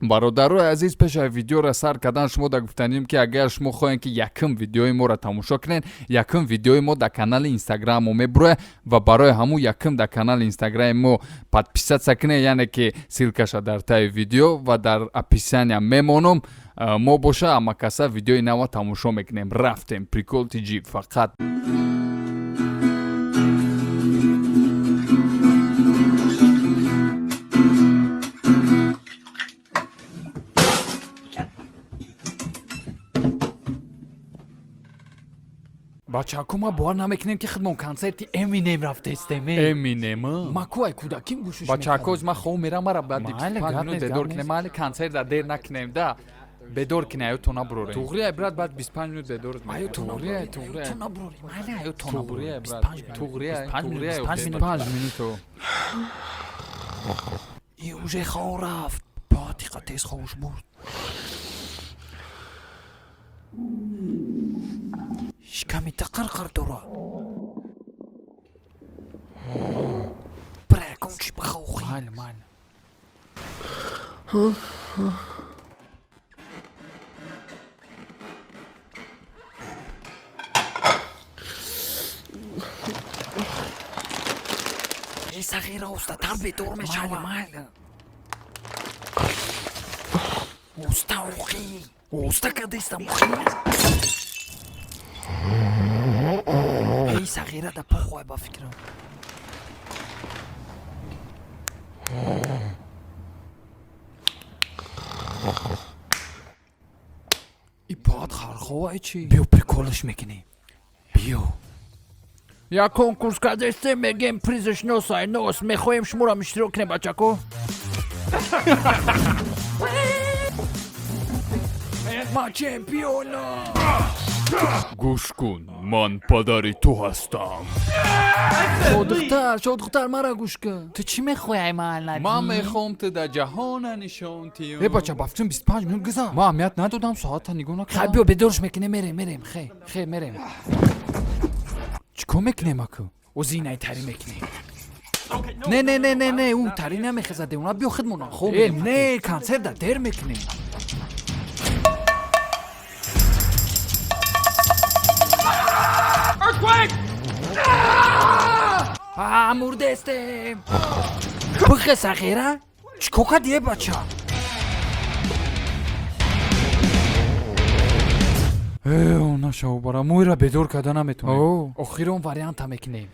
Бародарои азиз, пеш аз видеоро сар кардан шумо да гуфтанем, ки агар шумо хоҳем, ки якум видеои моро тамошо кунед, якум видеои мо дар канали инстаграм мо мебурояд ва барои ҳамун якум дар канали инстаграми мо подписаться кунед, яъне ки ссылкаша дар таи видео ва дар описания мемонам. Мо боша амакаса видеои нава тамошо мекунем. Рафтем, Прикол ТЖ фақат. Бачаку, ма бовар намекунем, ки худмон консерти Эминем рафтестем. Эминем. Ма ку ай кӯдаким гӯшиш. Бачако, ман хов мерам, мара баъди Майли, 25 гап минут нест, бедор гап кунем. нест. Майли, консерт да дер накунем, да бедор кунем, аюто набурорем. Туғри ай, брат, баъд 25 минут бедор. Аю то. Туғри ай, туғри ай. Набурорем, майли, аю то. Туғри ай, набурорем. Брат. 25 минут. Туғри ай. 25 Туғри ай. минут, 25 минут. 25 минуту. И уже хов рафт, патиқа тез ховуш бурд. Шиками тақарқар дора. Бира, ягон чи бихохӣ. Майли, майли. Эй, сағира, устатар бедор мешава. Майли. Уста, охи, уста кадестам, охи. Эй, сағира, да похуай, ба фикрам. И баъд хархова чи? Биё, приколаш мекунем, биё. Як конкурс кардестем, мегем, призаш носай нос, мехоҳем шуморо иштирок кунем, бачако. Ма чемпионам. Гӯш кун, ман падари ту ҳастам. Шодухтар, шодухтар, мара гӯш кун. Ту чӣ мехоҳӣ, ай маҳаллади? Ман мехоҳам ту дар ҷаҳона нишон тиём. Э, бача, ба фикрам 25 минут гузашт. Ман аҳамият надодам, соата нигоҳ Хай. накардам. Биё, бедорш мекунем, мерем, мерем, хе, хе, мерем. Чӣ кор мекунем аку? Озинай тари мекунем. Не, не, не, не, не, ӯ тари намехезад, девона. Биё, худмона хоб. Э, не, консерт да дер мекунем. А, мурдестем. Бихе, сағира, чӣ кор кардӣ, э, бача? Э, нашав, бара моира бедор карда наметонем. О, охирон варианта мекунем.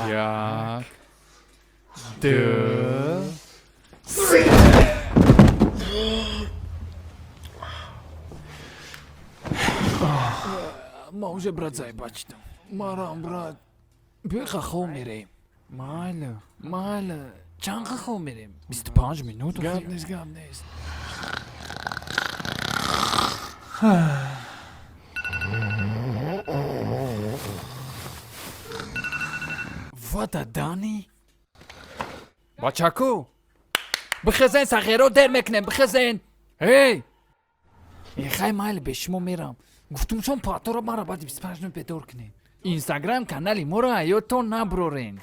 Як, ду. Ма уже, брат, заебачидам, марам, брат. Биёха, хоб мерем. Майли, майли. Чанд қа хоб мерем? 25 минут. Гап нест, гап нест. Вада дани. Бачаку, бихезен, сағиро дер мекунем, бихезен. Эй, эхай, майли, бе шумо мерам. Гуфтум, шон паторо мара баъди 25 минут бедор кунем. Инстаграм канали моро аётон наброрен.